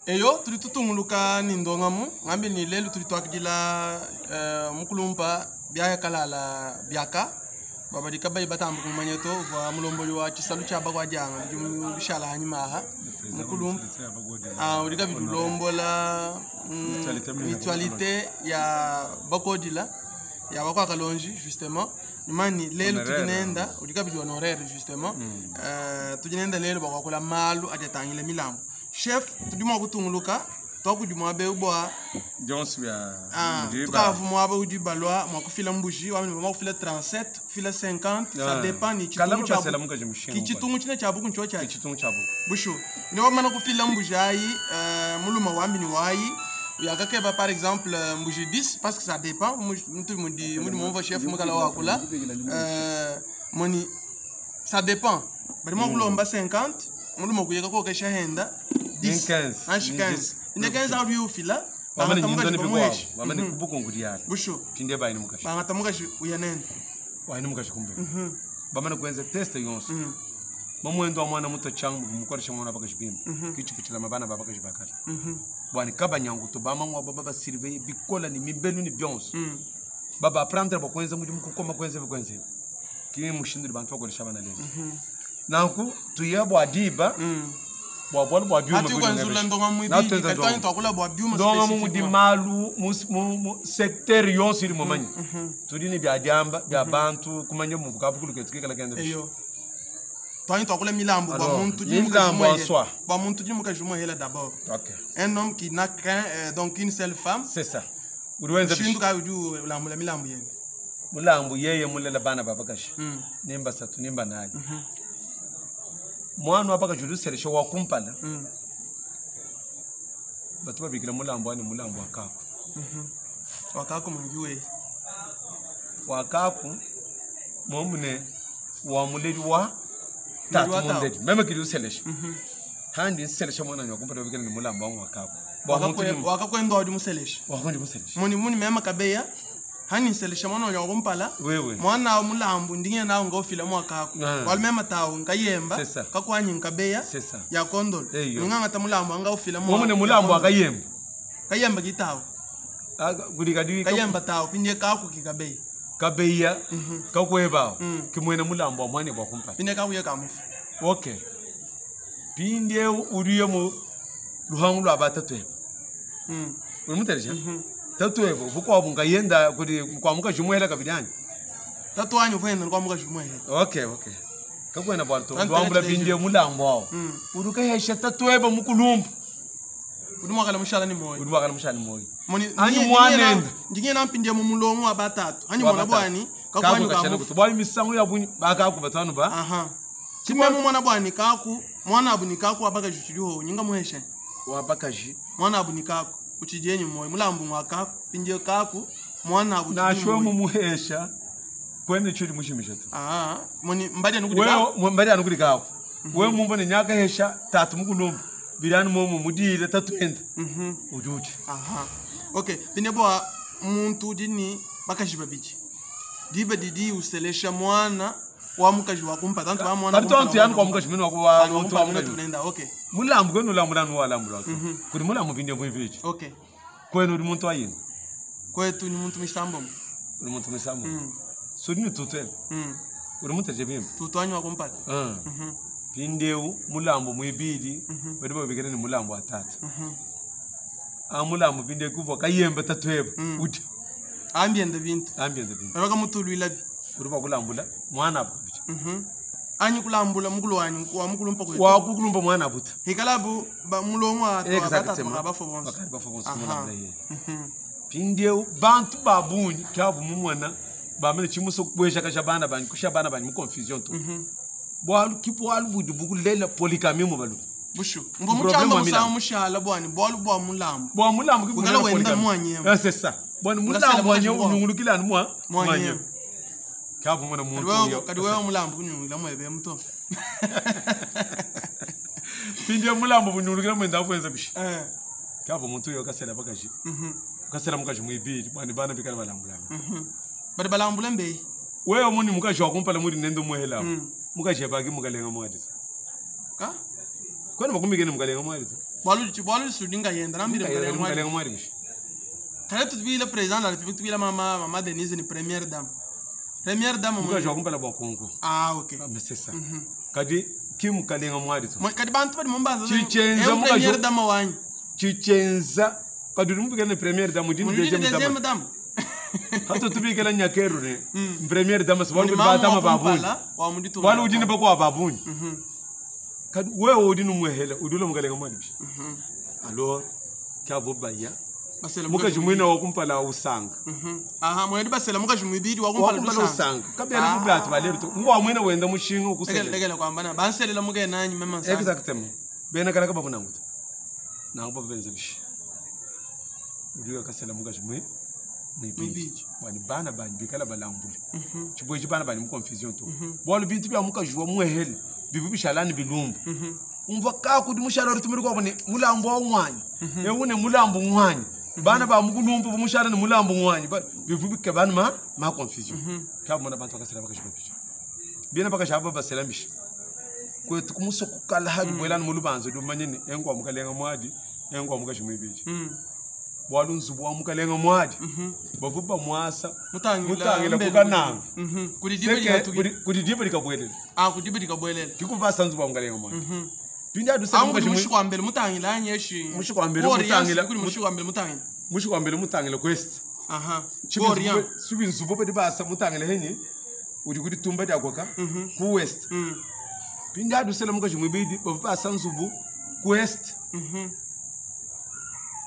Eyo tudi tutunguluka ni ndongamu ngambi ni lelu tudi tuakidila mukulumpa Biaya Kalala Biaka babadi kabayi batamba kumumanya to uvua mulombodi wa tshisalu tshia bakuadianga bidimu bishala anyima aha mukulumpa udi kabidi ulombola mutualité ya bakodila ya bakwakalonji justement mani lelu tudi nenda udi kabidi honoraire justement. Tudi nenda lelu bakwakula malu adi atangila milambu. Chef, tudi mua kutunguluka twakudi muaba bua Dionso bia tukavu muaba udi balwa mua kufila mbuji wamene mua kufila 37, kufila 50, ça dépend ni chitungu cha mukaji mushinga. Ki chitungu chine cha buku ncho cha chitungu cha buku. Bushu ne wamana kufila mbuji ayi muluma wambi ni wayi yakakeba par exemple mbuji 10 parce que ça dépend mtu mudi mudi mumva chef mukala wakula moni ça dépend bali mwa kulomba 50 muluma kuyeka kokesha henda 10 15 15 ine 15 alu yufila bamane nyindoni bikwa bamane kubuko ngudiyala bushu pinde bayini mukashi bangata mukashi uyanene wayini mukashi kumbe bamane kuenza test yonso mamwendo wa mwana muto changu mukoresha mwana bakashibimba kichifuchila mabana babakashi bakala bwani kabanyangu to bamangwa baba basirve bikola ni mibelu ni bionso baba apprendre bakwenza mudi mukukoma kwenza bikwenza ki mushinduri bantu bakoresha bana lelo nanku tuya bwa diba bwa bwa bwa byuma ati kwenzula ndonga mwibili katani twakula bwa byuma ndonga mu di malu mu secteur yonso iri mumanyi tudi ni bya diamba bya bantu kumanya mu bukabukulu ketu kikala kenda eyo twani twakula milambo bwa muntu di milambo bwa muntu di mukaji hela d'abord. Okay. Un homme qui n'a qu'un donc une seule femme. C'est ça. Uri shindu ka udi ulambula milambo yende. Mulambo yeye mulela bana babakashi. Nimba satu nimba nayi. Mwana wapaka juduseresha wakumpala. Batu babikira mulambo ani mulambo wakako. Wakako mungiwe. Wakako momune wa muleli wa tatu muleli. Meme kiduseresha. Handi nselesha mwana wakumpala babikira ni mulambo wangu wakako. Wakako ndo adi muselesha. Wakako ndi muselesha. Moni muni mema kabeya. Hani nselesha mwana wakumpala. Wewe. Mwana wa mulambo ndinge nawo ngofila mwakako. Walmema tawo nkayemba. Kakwanyi nkabeya. Ya kondolo. Nganga tamulambo anga ufila mwa. Mwana mulambo akayemba. Kayemba kitawo. Gudika kayemba tawo pindie kako kikabeya. Kabeya kakweba. Kimwene mulambo mwana wakumpala. Pindie kako yekamufu. Okay. Pindie uriye mu luhangu lwa batatu. Uri tatu evo vuko abunga yenda kuri kwa muka jumuhela kabidani. Tatu wanyu venda kwa muka jumuhela. Okay okay. Kakwena bwalto ndwambula bindie mulambo wawo. Uruka hesha tatu evo mukulumbu. Uri mwakala mushala ni moyo. Uri mwakala mushala ni moyo. Moni anyu mwanenda. Ndinge nampindie mu mulongo wa batatu. Hanyu mwana bwani kakwanyu kamu. Bwani misango ya bunyi bakaku batanu ba. Aha. Chimwe mwana bwani kaku mwana abu nikaku abaka juchiriho nyinga muhesha. Wabakaji mwana abu nikaku. Uchijenye moyo mulambo mwakaku pindie kaku mwana abu nashwe mumuhesha kwene chuli mushimisha tu. Moni mbadi anukudi kaku wewe mbadi anukudi kaku wewe mumva ne nyaka hesha tatu mukulumba birani momo mudile tatu enda ujuji. Okay pindie bwa muntu dini bakaji babiji diba didi uselesha mwana wa mukaji wakumpa tantu ba mwana tantu yani kwa mukaji mino wa mukaji nenda. Okay mulambo kwenu lamulanu wa lamulwa kuri mulambo pindie mwivichi. Okay kwenu uri muntu ayini kwetu ni muntu misambo uri muntu misambo so ni tutwe uri muntu jebimba tutu anyu wakumpata pindeu mulambo mwibili bari babigere ni mulambo atatu a mulambo pinde kuva kayemba tatweba uti ambiende bintu baka mutulwila bi uri bakulambula mwana abuta anyu kulambula mukulu wanyu wa mukulumpa kwetu wa kukulumpa mwana abuta hikalabu ba mulongo atatu bafo bonso bafo bonso mulambula yeye pindeu bantu babunyi kyavu mumwana bamene chimuso kubwesha kasha bana banyi kusha bana banyi mu confusion to bwalu kibwalu budi bukulela polygamy mu balu bushu mbo muchamba musa mushala bwani bwalu bwa mulambo bwa mulambo kibugala wenda mwanyema c'est ça bwani mulambo wanyo unyungulukila mwa mwanyema kyavu mwana muntu yo kadi wewe mulambo kunyungulukila mwebe mto pindeu mulambo bunyungulukila mwenda afwenza bishi kyavu muntu yo kasela bakaji kasela mukaji mwibili bwani bana bikala balambulana bali balambula mbe wewe muni mukaji wakumpala muri nendo muhela mukaji baki mukalenga mwadisa ka kwani bakumbikene mukalenga mwadisa Bwalu sudinga yenda nambire mukalenga mwadi. Mukalenga mwadi bishi. Kale tutubile président de la République tubila mama mama Denise ni première dame. Première dame Mukaji wakumpala bwa konko. Ah ok. Ah, mais c'est ça. Kadi ki mukalenga mwadi to. Kadi bantu badi mumbanza. Chichenza mukaji première dame wanyi. Chichenza kadi mubikana première dame di deuxième dame. Dame. Hato tubikana nyakeru ne. Première dame so wali batama babuni. Wali udini bakwa babuni. Kadi wewe udini muhele udule mukalenga mwadi bishi. Alors kyavo baya. Mukaji mwina wakumpala usanga. Aha, mwedi basela mukaji mwibidi wakumpala usanga. Kabela kubatu baleru to. Ngwa mwina wenda mushinga ukusela. Legele kwambana banselela muke nanyi mema nsanga. Exactement. Bena kala kababu nanguta. Nangu babenza bishi. Udiwa kasela mukaji mwibidi. Bani bana bani bikala balambule. Chibwe bana bani mu confusion to. Bwalu bintu bya mukaji wa mwehele bibu bishalani bilumbu. Umva ka kudi mushara rutumiri kwa bone mulambo wa ngwanyi. Ewune mulambo ngwanyi. Bana ba mukulumbu bumushara ni mulambo ngwanyi. Bivu bana ma ma confusion. Ka mona bantu bakasela bakashiba bishi. Bina bakashaba basela bishi. Kwetu kumusoko kala hadi bwelana mulubanzo dumanye engwa mukalenga mwadi engwa mukaji mwibiji. Bwalu nzubu wa mukalenga mwadi. Bavuba mwasa mutangila kukananga. Kudi dibe likabwelela. Ah kudi likabwelela. Kikubasa nzubu wa mukalenga mwadi. Pinda dusa mukaji mushikwambele mutangila anyeshi. Mushikwambele mutangila. Kuli mushikwambele mutangila. Mushikwambele mutangila quest. Aha. Chibi nzubu bedi basa mutangila henyi udi kudi tumba dyakwaka ku west. Pinda dusela mukaji mwibidi bavuba nzubu ku west.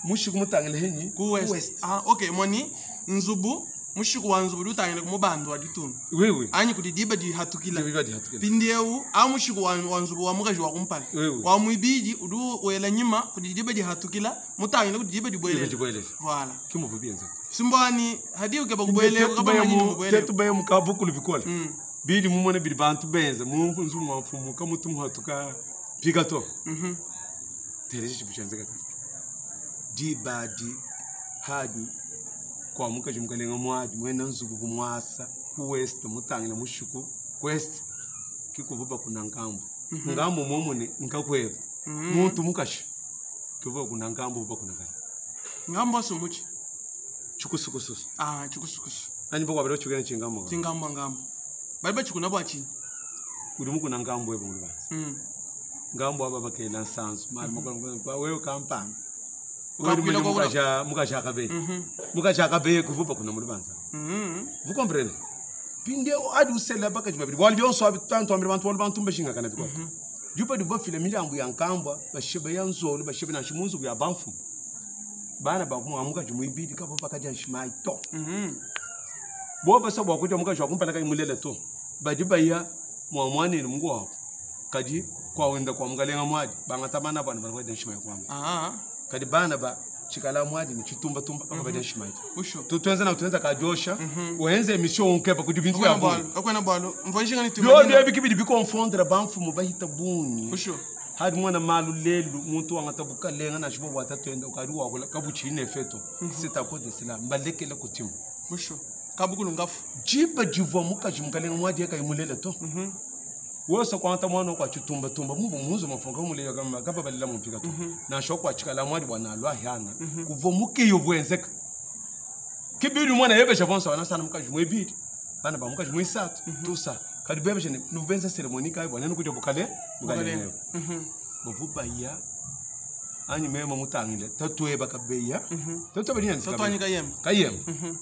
Mushiku mutangila henyi ku west. Ah okay moni nzubu mushiku wa nzubu lutangila kumubando wa ditunu. Oui oui. Anyi kudi diba di hatukila. Diba di hatukila. Pindiewu a mushiku wa nzubu wa mukaji wa kumpala. Oui oui. Wa mwibidi udu wela nyima kudi diba di hatukila mutangila kudi diba di bwelele. Diba di bwelele. Voilà. Kimu bienza. Simbwani hadi ukeba kubwele ukaba manyini mubwele. Tetu baye mukabukulu bikola. Bidi mumone bidi bantu benza mu nzubu mwa mfumu kamutu hatuka pigato. Tereje chibuchanze kaka. Diba di hadi kwa mukaji mukalenga mwadi mwena nzubu kumwasa ku west mutangila mushiku west kikuvuba kuna ngambo. Ngambo momone nkakweba. Muntu mukashi kuvuba kuna ngambo vuba kuna kale. Ngambo sumuchi. Chikusukusu. Ah chikusukusu. Anyi bokwa bero chukene chingambo. Chingambo ngambo. Bali bachikuna bwachi. Uri mukuna ngambo ebo mulubanza. Ngambo aba bakela nsanzu mali mukona wewe kampanga. Mukaja kabe. Mukaja kabe kuvuba kuna mulubanza. Vous comprenez? Pinde adi usela bakaji babiri. Wali byonso abitantu ambira bantu wali bantu mbeshinga kana bikwa. Jupa du bafile milambo ya nkambwa basheba ya nzolo basheba na shimunzu ya banfu. Bana bakumwa mukaji muibidi kabo bakaja shimai to. Bo basa bwa kuja mukaji wakumpala kai mulela to. Badi baya mwamwane mungu wako. Kadi kwa wenda kwa mukalenga mwadi bangatamana bana bana shimai kwamba. Ah. Kadi bana ba chikala mwadi ni chitumba tumba bakabadia shimai. Usho. Tuenza na tuenza kajosha. Wenze mission onkepa kudi bintu ya bolo. Akwena balo. Mvonjinga ni tumba. Yo bya bikibidi bikonfondra banfu mubahita bunyi. Usho. Hadi mwana malu lelu muntu wangatabuka lenga na shibo watatu ukari wakula kabuchine feto. C'est à cause de cela mbalekele kutimu. Usho. Kabukulu ngafu. Jiba jivwa mukaji mukalenga mwadi yaka imulela to. Wosa kwanta mwana kwa chitumba tumba muvu muzo mafunga mulela kama kapa balila mupika to. Na shoko achikala mwadi bwana alwa hyana. Kuvo mukiyo bwenzeka. Kibidi mwana yebesha bonsa wana sana mukaji mwebidi. Bana ba mukaji mwisatu tusa. Kadi bebesha ne nubenza ceremony kai bwana nukuja bukale bukale. Bovuba ya anyi mema mutangile tatuwe bakabeya. Tatuwe bani Tatu anyi kayem. Kayem.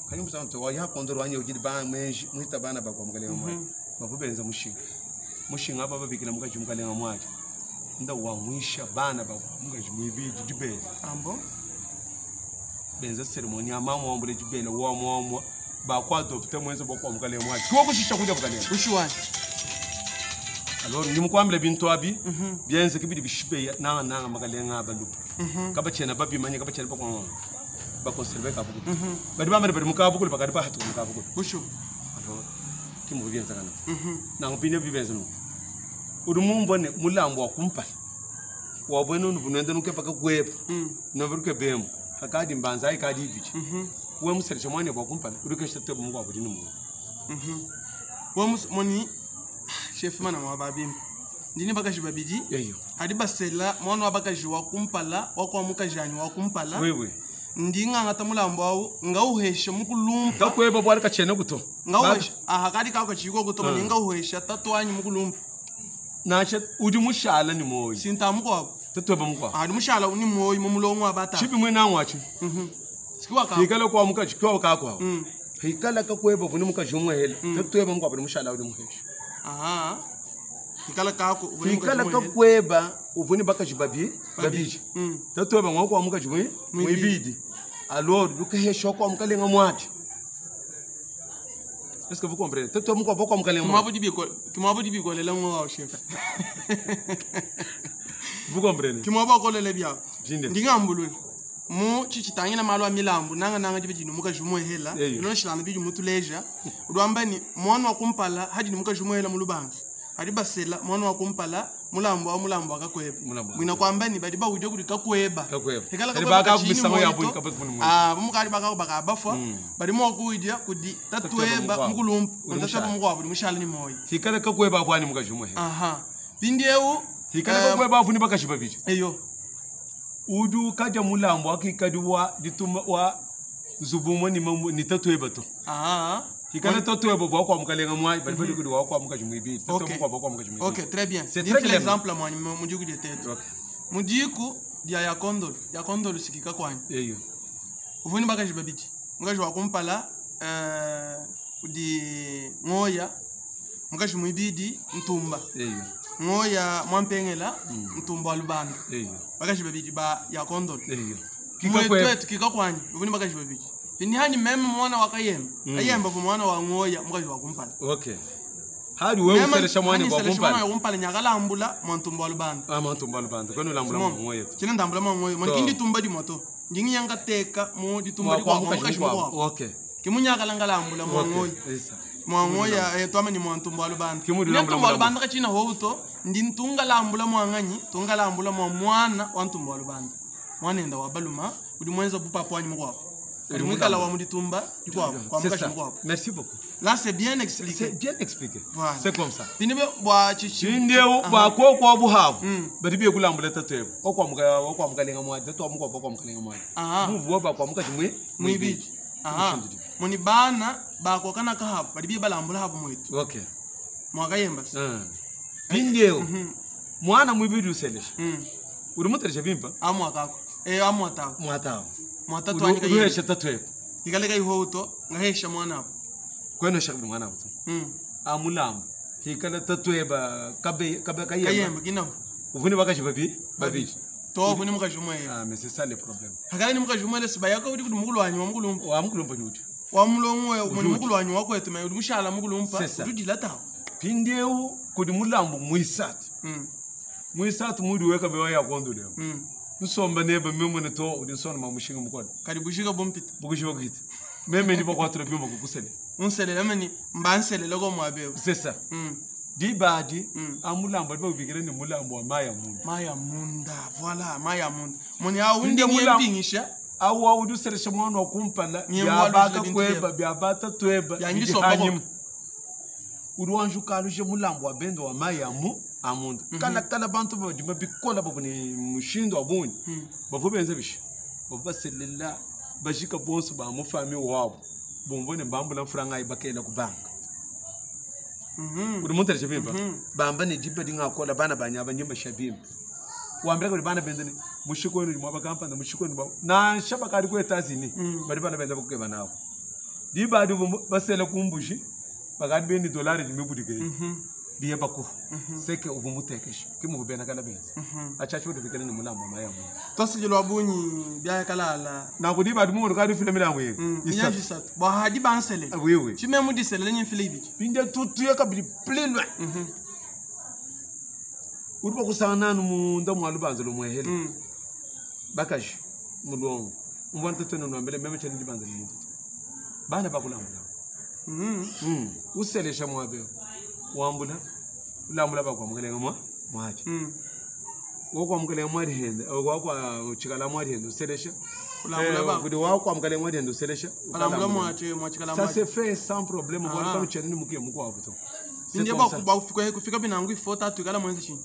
Kayem musanto wa ya kondoro anyi ujidi ba mwenji mwita bana bakwa mukalenga mwadi. Bavubenza mushinga. Mushinga baba bikila mukaji mukalenga mwadi. Nda wamwisha bana bakwa mukaji mwibidi dibele. Ambo. Benza ceremony ya mama wambule dibele wa mwa bakwa adopte mwenzo bakwa mukalenga mwadi. Kiwo kushisha kuja mukalenga. Ushuwa. Alors nimukwambile bintu abi byenze kibidi bishibe na na makalenga abalupa. Kabachena babi manye kabachena bakwa bakonserve kabukulu. Badi bamere badi mukabukulu bakadi bahatu mukabukulu. Ushu. Alors kimu byenza kana. Na ngipinde bibenza no. Uri mumbone mulambo wakumpala. Wabwena unvunende nukepa kakweba. Noveruke bemo. Akadi mbanza ikadi ibichi. We museresha mwana wakumpala urikesha tebo mungu abudini mu. We moni chef mana mwa babimba. Ndini bakaji babidi. Yeyo. Hadi basela mwana wa bakaji wa kumpala wa kwa mukajanyi wa kumpala. Oui oui. Ndi ngangata mulambo awu ngauhesha mukulumpa. Kakweba bwali kachene kuto. Ngauhesha aha kadi kako chiko kuto mm. Ngauhesha tatu wanyi mukulumpa. Nacha udi mushala ni moyi. Sintamu kwabo. Tatu mukwa. Adi mushala ni moyi mumulongo abata. Chibi mwena wachi. Sikiwa ka. Hikala kwa mukaji kwa ka kwa. Hikala kakweba vuni mukaji umwe hela. Tatu mukwa budi mushala udi muhesha. Aha. Hikala kako hikala kakweba uvuni bakaji babi babiji. Tatu mwa kwa mukaji mwe mwibidi. Alors lukahesha kwa mukalenga mwati. Est-ce que vous comprenez? Tatu mukwa kwa mukalenga mwati. Kimwabo dibi kolela ngwa chef. Vous comprenez? Kimwabo kolela bia. Ndingambulule. Mu chichitangina malo a milambo nanga nanga dibe dino mukaji hela. Ilo shilana bidi mutuleja. Udwamba ni mwana wa kumpala hadi ni mukaji hela mulubanga. Hadi basela mwana wa kumpala mulambo wa mulambo akakweba. Mwina kwamba ni badi ba uje kuli kakweba. Kakweba. Hikala kakweba baka kubisango ya buli kapatu funu. Ah, mukali baka baka bafwa. Badi mo kuija kudi tatueba mukulumpa. Tatueba mukwabo mushala ni moyi. Hikala kakweba avwani mukaji hela. Aha. Pindiewu hikala kakweba avuni bakaji babiji. Eyo. Udu kaja mulambo akikadi wa dituma wa zubumo ni mambo ni tatueba to. Aha. Hikala tatueba bwa kwa mukalenga mwai bali bali kudi wa kwa mukaji mwibidi. Tatueba bwa kwa mukaji mwibidi. Okay, très bien. C'est très clair. Exemple mwa mujiku de tete. Okay. Mujiku dia ya kondolo, ya kondolo sikika kwani. Eyo. Uvuni bakaji babiji. Mukaji wa kumpala udi ngoya mukaji mwibidi ntumba. Eyo. Ngoya mwampengela ntumba lubanda. Eyo. Bakaji babiji ba ya kondolo. Eyo. Kika kika kwani uvuni bakaji babiji. Ni hani meme mwana wa kayemba. Kayemba vo mwana wa ngoya mukaji wa kumpala. Okay. Hadi wewe uselesha mwana wa kumpala. Mwana wa kumpala nyakalambula mwantumba wa lubanda. Ah mwantumba lubanda. Kwani ulambula mwa ngoya. Chine ndambula mwa ngoya. Mwana kindi tumba di moto. Ndingi nyanga teka mu di tumba di kwa mukaji wa. Okay. Kimunyakalanga lambula mwa ngoya. Mwa ngoya twama ni mwantumba wa lubanda. Mwantumba wa lubanda kachina hobuto ndi ntunga lambula mwa nganyi, tunga lambula mwa mwana wa ntumba wa lubanda. Mwana enda wa baluma udi mwenza bupapo wanyi mkwabo. Merci beaucoup. Là, c'est bien expliqué. C'est bien expliqué. Voilà. C'est comme ça. Okay. Mwana mwibidi uselesha. Uri muteresha bimpa? Amwakako. Amwatako. Mwatako. Mwatatu anyika yeye. Uruhesha tatu yeko. Ikaleka ihoto ngahesha mwana hapo. Kweno shaka mwana hapo. Amulambo. Hikala tatu eba kabe kabe kayemba. Kayemba kina. Uvuni bakaji babi babiji. To uvuni mukaji mwe. Ah mais c'est ça le problème. Hakala ni mukaji mwe lesiba yako udi kumukulu wanyi wa mukulumpa. Wa mukulumpa nyuti. Wa mulongo mwe mukulu wanyi wako etu me udi mushala mukulumpa. Udi dilata. Pindeu kudi mulambo muisatu. Muisatu mudi weka bewa ya kondo leo. Nsomba neba meme ne to udi nsona mamushinga mukona. Karibushika bompita. Bukushiba kiti. Meme ndi bakwatura byuma kukusele. Unselele meni mbanselele ko mwabewe. C'est ça. Dibadi amulambo bibigire ni mulambo wa maya munda. Maya munda, voilà, maya munda. Moni awundi ngiyempingisha. Awu awudu selesha mwana wakumpala ya baka kweba bya bata tweba. Ya Uruanju kaluje mulambo wa bendo wa maya mu amunda. Kala kala bantu badima bikola babuni mushindo abunyi. Bavu benze bishi. Bavu baselela bajika bonso ba mu famille wabo. Bombone mbambula franga ibakela kubanga. Uri muntu arije bamba ne jiba dinga kola bana banya banyimba shabimba. Wambira ko bana bendene mushiko ni mwaba kampanda mushiko ni na shaba kali ko etazini bari bana benza bakukeba nawo. Diba du basela kumbushi bakadi beni dolari dimibudike. Diye baku. Seke uvumutekesha kimubena kala benza. Achacho dibikene ni mulambo maya mu. Tosijilwa bunyi bya kalala. Na kudiba dumu kadi file milango ye. Isatu. Ba hadi bansele. Oui oui. Chime mudi sele nyi file ibiki. Pinde tutu kabili plus loin. Uruba kusana nu nda mwalu banzo lo mwehele. Bakaji mulongo. Umbona tetwe no mbele meme cheni dibanza ni muntu. Bana bakulambula. Uselesha mwabe. Wambula. Ulambula bakwamukelenga mwa mwaje. Wokwamukelenga mwa hende, wakwa chikala mwa hende uselesha. Ulambula ba. Kudi wakwamukelenga mwa hende uselesha. Ulambula mwache mwachikala mwache. Ça se fait sans problème, bwana kama cheni mukiye mukwa hapo. Ndiye ba kufika binangu ifota tukala mwenzi chini.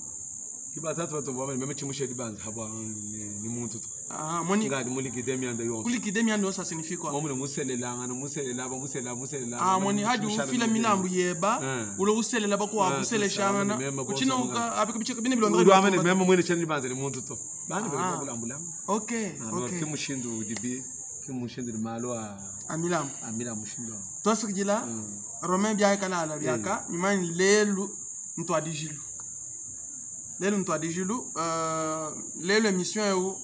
Ki batatu bato bamene meme chimushe dibanza habwa ni muntu to. Ah, moni Ngadi mulikide mianda yonso. kulikide mianda yonso signifie quoi? Momune muselelanga no muselela ba muselela muselela. Ah, moni hadi ufila milambu yeba ulo uselela bakwa Ah, useleshangana mema bonso uchina mungana. uka abika bine bilonda Uri amene meme mwene chani dibanza ni muntu to. Bana Ah. bari kulambula. Okay, Alors okay. ki mushindu dibi ki mushindu di malo a Amilambu. amila mushindu. Twasukijila Romain biaka na ala biaka nyumani lelu ntwadijilu. Lelu ntwadijilu lelu émission eu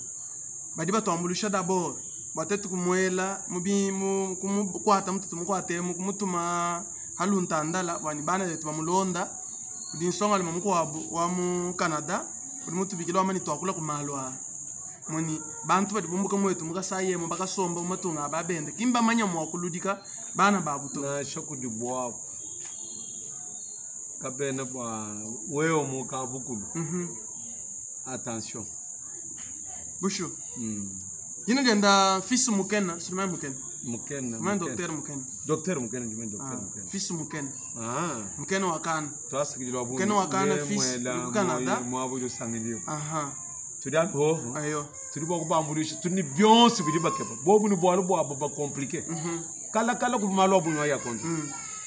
badi batwambulisha d'abord batetu kumwela mubi mu kumukwata mututu mukwatemu kumutuma haluntandala bwani bana betu bamulonda kudi nsonga lima mukwabu wa mu Canada kudi mutubikila wamani twakula kumalwa moni bantu badi bumbuka mwetu mukasayemo bakasomba mumatunga ababende kimbamanya mwakuludika bana babu to Na shaku di bwa kabene bwa wewe muka bukulu. Attention. Bushu yina genda fils mukena Suleiman Mukena. Mukena. Mwana docteur Mukena. Docteur Mukena njime docteur Mukena. Fils Mukena. Ah. Mukena wakana. Twasakilwa bungi. Mukena wakana fils ku Canada. Mwabu yosangiliyo. Aha. Tuli aho. Ayo. Tuli bokubambulisha tuli byonse bili bakeba. Bobu ni bwalo bwabo ba compliqué. Kala kala kumalwa bunywa ya konto.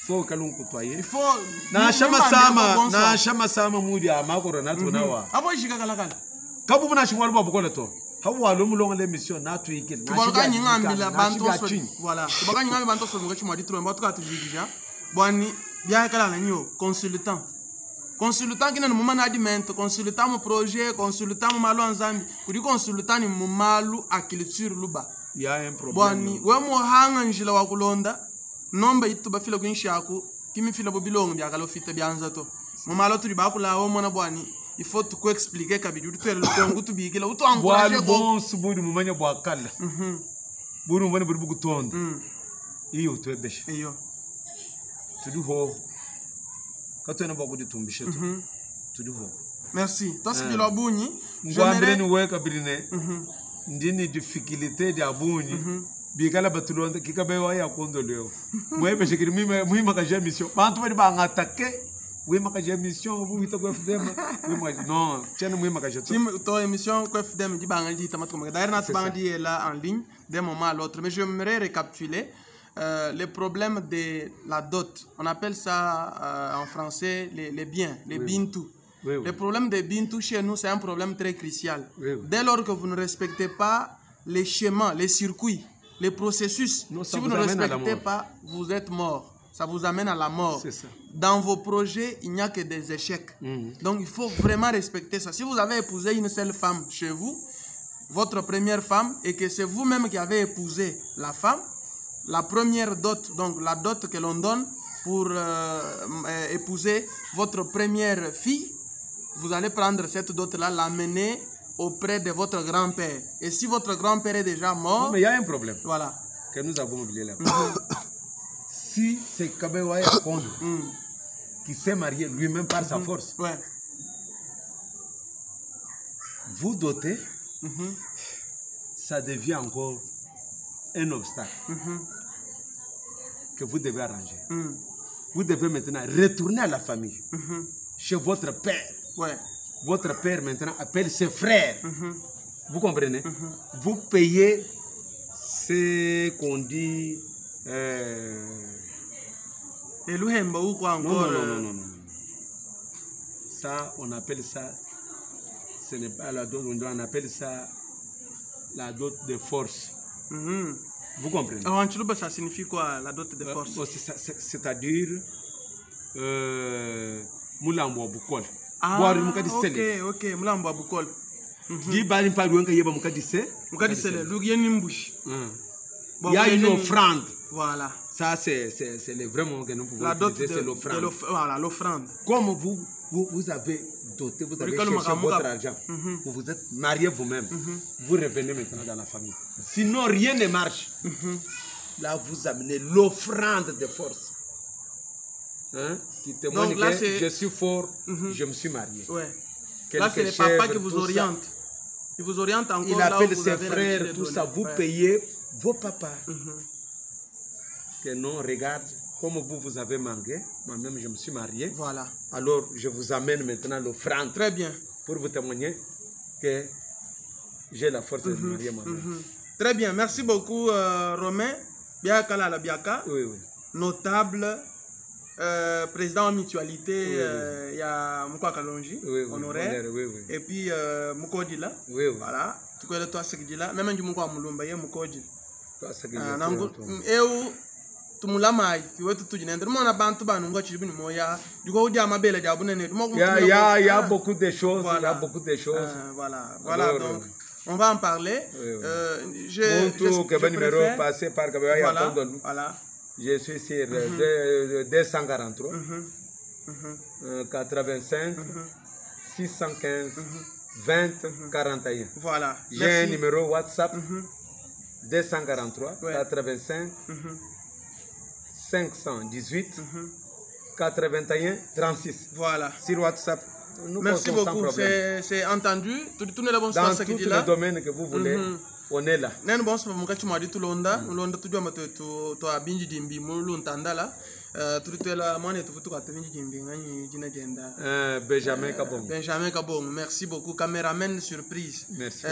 Fo kalungu kutwaye. Il faut Na shama sama, na shama sama mudi amakoro na tunawa. Abo shika kala kala. Kabu buna shimwa bwa bukola to. Hawu walo mulonga le mission na tuikile. Tubaloka nyingambila bantu so voilà. Tubaloka nyingambila bantu so mukachi mwadi tromba tukatujikija. Bwani bia kala na nyo consultant. Consultant kina ni management, consultant mu projet, consultant mu malu anzambi. Kudi consultant ni mu malu a culture luba. Ya un problème. Bwani we muhanga njila wa kulonda nomba itu bafila kuinshaku kimifila bobilongo byakala ofita byanza to. Mu malu tuli bakula wo mona bwani il faut tu expliquer kabidi utwele lukongo tubikila utu encourager Bwalo bonso budi mumanya bwakala. Budi mumanya budi bukutonda. Iyo twebeshe. Iyo. Tudi ho. Katwena bakuditumbishe to. Tudi ho. Merci. Twasikilwa bunyi. Ngwambile ni weka birine. Ndini difficulté dia bunyi. Bikala batulonda kikabewa ya kondo leo. Mwebeshe kiri mwima mwima kaje mission. Bantu bali bangatake. Mwima kaje mission bu wita kwa FDM. Mwima non, tena mwima kaje to. To émission kwa FDM di banga di tamat. D'ailleurs notre banga di est là en ligne d'un moment à l'autre, mais j'aimerais récapituler les problèmes de la dot. On appelle ça en français les biens, les bintu. Oui, oui. Le problème des bintu chez nous, c'est un problème très crucial. Oui, oui. Dès lors que vous ne respectez pas les schémas, les circuits, les processus, Non, si vous ne respectez pas, vous êtes mort. Ça vous amène à la mort. C'est ça. Dans vos projets, il n'y a que des échecs. Donc, il faut vraiment respecter ça. Si vous avez épousé une seule femme chez vous, votre première femme, et que c'est vous-même qui avez épousé la femme, la première dot, donc la dot que l'on donne pour épouser votre première fille, vous allez prendre cette dot-là, l'amener auprès de votre grand-père. Et si votre grand-père est déjà mort... Non, mais il y a un problème. Voilà. Que nous avons oublié là. Si c'est Kabewa Yakondo qui s'est marié lui-même par sa force, ouais. Vous dotez, ça devient encore un obstacle que vous devez arranger. Vous devez maintenant retourner à la famille, chez votre père. Ouais. Votre père maintenant appelle ses frères. Vous comprenez? Vous payez ce qu'on dit... Et l'Uhemba ou quoi encore? Non, non, non, non. Ça, on appelle ça, ce n'est pas la dot, on appelle ça la dot de force. Vous comprenez? Alors, en Tchoulouba, ça signifie quoi, la dot de force? C'est-à-dire, Mulambo Bukol. Ah, ok, ok, Mulambo Bukol. Di bali pa ruanka yeba mukadise. Mukadise, le nimbush. Il y a une offrande. Voilà. Ça, c'est le vrai mot que nous pouvons utiliser, c'est l'offrande. Voilà, l'offrande. Comme vous avez doté, vous avez cherché votre argent, vous vous êtes marié vous-même, vous revenez maintenant dans la famille. Sinon, rien ne marche. Là, vous amenez l'offrande de force. Hein? Qui témoigne Donc, là, que je suis fort, je me suis marié. Ouais. Là, c'est le papa qui vous oriente. Il vous oriente encore. Il appelle ses frères, tout ça. Vous payez vos papas. Que non, regarde, comme vous avez manqué, moi-même je me suis marié. Voilà. Alors, je vous amène maintenant l'offrande. Très bien. Pour vous témoigner que j'ai la force de marier moi-même. Très bien, merci beaucoup Romain Biakalala Biaka. Oui, oui. Notable président en mutualité. Oui, oui. Ya Mukwa Kalonji, Oui, oui, honoraire. Honoraire, oui, oui. Et puis Mukodila. Oui, oui. Voilà, tukwele twasikidila meme ndi Mukwa Mulumba ye Mukodila. Twasakidila, Ah, nangu tuya, eu tumulamayi kiwetu tujinende tumona bantu banunga chilibu ni moya diko udia mabele dia bunene. Il y a, il y a, il y a beaucoup de choses, il y a Voilà. beaucoup de choses. Voilà, voilà, Oui, oui. donc on va en parler. Oui, oui. Je, Muntu je que numéro préfère- passé par Voilà, voilà. voilà. Je suis sur 243 85 615 20 41. Voilà. J'ai un Merci. numéro WhatsApp 243 85 518 81 36. Voilà. Sur WhatsApp. Nous Merci comptons sans beaucoup, problème. c'est entendu. Tout le bon Dans sens tous qui dit les là. domaines que vous voulez, on est là. Nenu bonso mukati mwadi tulonda mulonda tujua tu twa binji dimbi muluntandala. Tuli twela mwana tuvu tukata binji dimbi nganyi jina jenda. Benjamin Kabong. Benjamin Kabong, merci beaucoup. Caméraman surprise. Merci.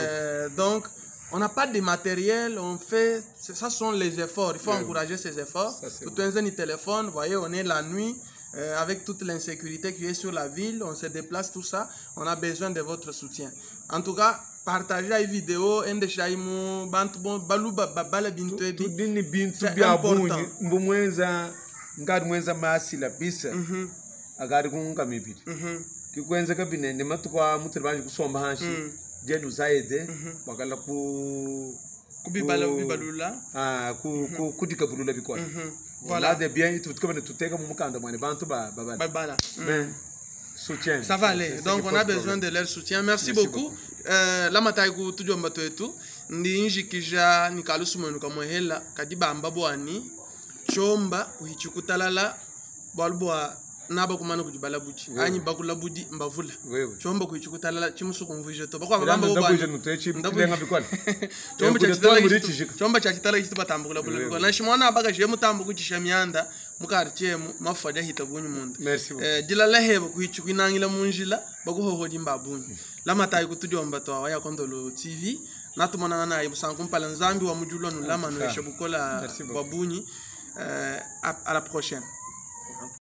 Donc, on n'a pas de matériel, on fait, ça sont les efforts. Il faut encourager ces efforts. Ça, c'est Tout un téléphone, vous voyez, on est la nuit, avec toute l'insécurité qui est sur la ville, on se déplace, tout ça. On a besoin de votre soutien. En tout cas, partagez la vidéo, endeshaimu, bantu bon, baluba, babala bintu ebi. Tudini bintu C'est bya important. bungi mbumwenza ngati mwenza masila bisa akati kunga mibiri kikwenzeka binene matuku a mutiri banji kusomba hanshi jeni uzaide wakala ku Kubibala, kubibalula. Ah, kudikabulula bikola. Voilà. Voilà de bien itu tukabene tuteka mu mukanda mwane bantu ba babala. Babala. Mais soutien. Ça va aller. C'est ce Donc qui on a pose besoin problème. de leur soutien. Merci, Merci beaucoup. La matai ku tujomba twetu ndi njikija nikalusu kamuhela kadi bamba bwani chomba kuhichikutalala bwalu bwa naba kumana kujibala buji anyi bakula budi mbavula. Oui, oui. Chomba kuhichikutalala chimusu kumvuje to bakwa Era bamba ndabuje bwani nutechi Ndabu- kilenga bikola. Chomba cha Kuja chitala twali muri chitu- chishika. chomba cha chitala chitu batambukula bula bikola nashimwana abaga je mutambu kuchisha myanda mukarchemu mafa jahita bunyu munda. Merci beaucoup. Dilala hebo kuhichi kuinangila munjila bakuhoho dimba bunyu lamatayi kutujomba twawa ya Kondolo TV natumonana naye busanku mpala nzambi wa mujulwa nulama En tout cas, noesha bukola merci beaucoup. bwa bunyi. À la prochaine.